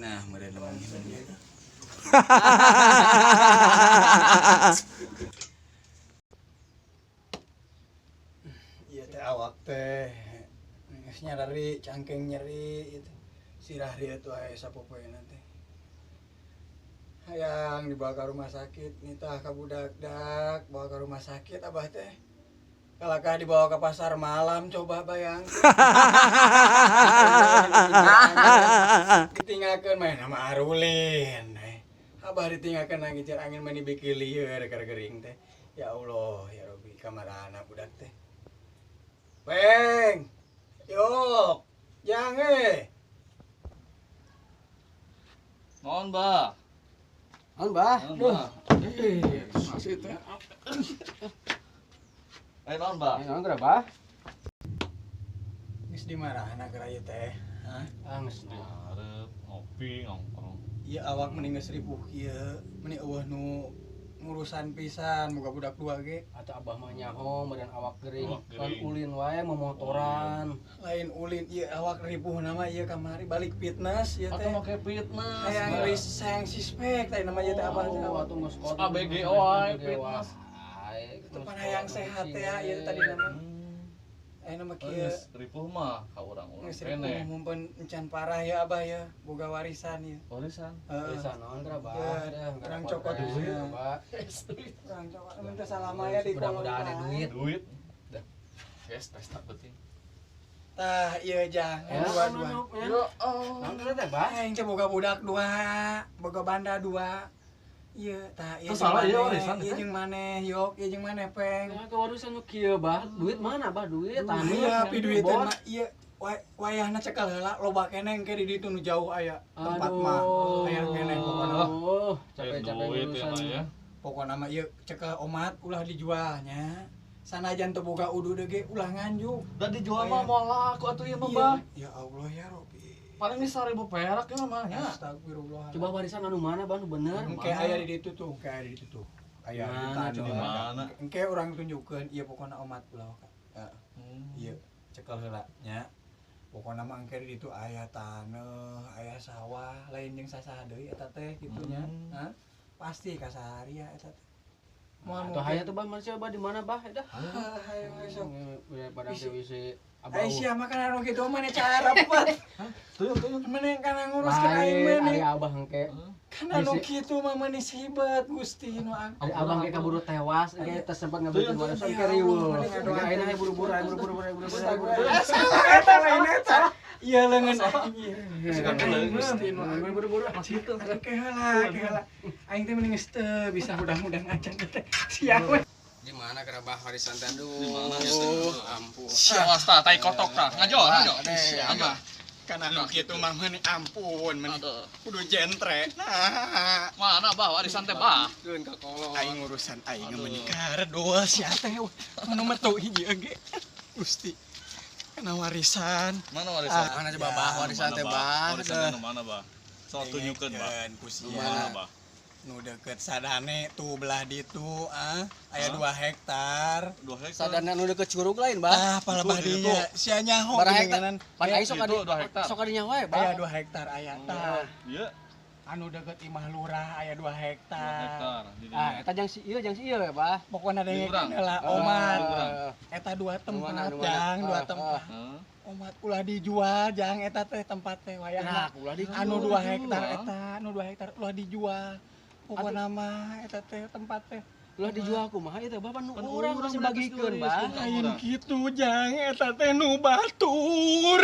Ngeunah meureun lamun nginum. Ieu teh awak teh geus nyareri, cangkeng nyeri ieu teh. Sirah rieut wae sapopoena teh. Hayang dibawa ka rumah sakit, nitah ka budak-dak, bawa ka rumah sakit abah teh. Kalakah dibawa ke pasar malam, coba bayang. Ditinggalkeun mah nama arulin. Abah ditinggalkeun nang ngincir angin mani beuki lieur keur gering teh. Ya Allah, ya Rabbi, kamarana budak teh. Peng. Yok. Jang eh. Naon, Bah? Naon, Bah? Naon, Bah? Masih teh. Eh, naon, Bah? Naon geura, Bah? Geus dimarahna geura ieu teh. Hah? Ah, geus. Hareup ngopi nongkrong. Ieu awak mending geus ripuh kieu, meni eueuh nu ngurusan pisan boga budak dua ge. Atau abah mah nyaho meureun awak gering. Awak Kan gering. ulin wae momotoran. Lain ulin ieu awak ripuh nama ieu kamari balik fitness ieu Atau teh. make fitness. Hayang Bah. ris hayang sispek teh nama ieu teh abah teh. Oh, atuh geus kotor. ABG wae fitness. Tepan hayang sehat teh ya ieu tadi nama. Aya nama Oh, kieu. geus ripuh mah ka urang-urang Geus ripuh keneh. mumpun encan parah ya abah ya, boga warisan ya. Warisan. Heeh. Bisa naon geura, Bah? Ya, urang cokot duit, duit. Bah. Urang cokot minta salama ya di Mudah-mudahan ada duit. Duit. Dah. Guys, pesta penting. Tah, ieu jang, Ya, dua-dua. ya. Naon geura teh, Bah? Aing teh boga budak dua, boga banda dua. Ieu tah ieu Terus salah jeung ieu maneh, warisan ieu teh? jeung maneh, yok, ieu jeung maneh peng. Ya, ke warisan nu kieu, Bah. Duit mana, Bah? Duit taneuh. Iya, pi duiteun mah ieu wayahna cekel heula loba keneh engke di ditu nu jauh aya tempat mah. Aya keneh pokona. Oh, capek-capek Duit ya, urusan. mah ya. Pokona mah ieu cekel omat ulah dijualnya. Sanajan teu boga udu deui ge ulah nganjuk. Da dijual mah moal laku atuh ieu mah, Bah. Ya Allah ya Rabbi. Paling ini 1000 perak ya mah nya. Astagfirullah. Coba warisan anu mana, Bah? Nu bener. Engke aya di ditu tuh, engke aya di ditu tuh. Aya di Mana, taneuh. Di mana? Engke urang tunjukkeun ieu pokona omat ulah waka. Heeh. Ieu cekel heula nya. Pokona mah engke di ditu aya taneuh, aya sawah, lain jeung sasaha deui eta teh kitu nya. Hah? Pasti kasaharia eta teh. Moal Atau haya tuh, Bah, manusia, Bah, di mana, Bah? Dah. Hayo sok. Padang teh wisi abah. Ai sia mah kana nu kitu mah cara repet. Tuyung, tuyung. Mending kana nguruskeun aing Lain, mah ari abah engke. Kana nu kitu mah meuni sibet Gusti nu agung. Ari abah engke kaburu tewas, engke teu sempat ngabeutkeun warisan Ya engke riweuh. Allah, Engke ayeuna aya buru-buru, aya buru-buru, aya buru-buru, aya buru-buru. Salah eta lain eta. Ieu leungeun aing ieu. Gusti nu agung. Buru-buru. Masih itu. Ke heula, ke heula. Aing teh mending geus teu bisa hudang-hudang acan teh. Sia we. Di mana geura Bah warisan teh aduh. Di mana ya, teh? Ampun. Awas tah, tai kotok tah. Ngajo, ngajo. Sia Ngajo. mah. Kana nu kitu mah meuni ampun meuni. Aduh. Kudu jentre. Nah, Mana Bah warisan teh, Bah? Keun ka kolot. aing urusan aing Aduh. meuni karedul sia teh. Nu metu hiji oge. Gusti. Kana warisan. Mana warisan? Mana coba Bah warisan teh Bah? Warisan teh nu mana, Bah? Sok tunjukkeun, Bah. Ku Nu sia. mana, Bah? Nu deket sadane tuh belah ditu ah aya Hah? 2 hektar. 2 hektar. Sadana nu deket curug lain, Bah. Ah, palebah Itu, dinya sia nyaho Bara hektar. geuninganan. Pan aing sok Itu adi 2 hektar. sok adinya wae, Bah. Aya 2 hektar aya tah. Iya, Anu deket imah lurah aya 2 2 hektar. hektar. Di Ah, dinya. eta jang si ieu, jang si ieu ya, Bah. Pokona Di dengekeun urang. heula omat. Ah, Eta 2 tempat Nu mana, nu mana? jang, 2 Ah, tempat. Hah? Omat ulah dijual jang eta teh tempat teh Nah, wayahna. ulah dijual. Anu 2 hektar dijual. eta, anu 2 hektar ulah dijual. Pokona mah eta teh tempat teh. Ulah dijual kumaha ieu teh, Bah? Pan nu Pan urang urang masih berarti bagikeun, geus Bah. urang. Lain kitu jang eta teh nu batur.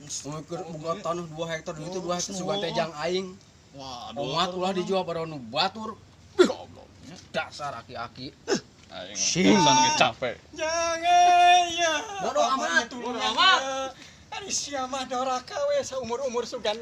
Mikir boga tanah 2 hektar, duit 2 hektar sugan teh jang aing. Waduh. Omat ulah dijual pada nu batur. Goblok. Dasar aki-aki. Aing urusan ge capek. Jangan ya. Bodoh amat. Bodoh amat. Ari sia mah doraka we saumur-umur sugan.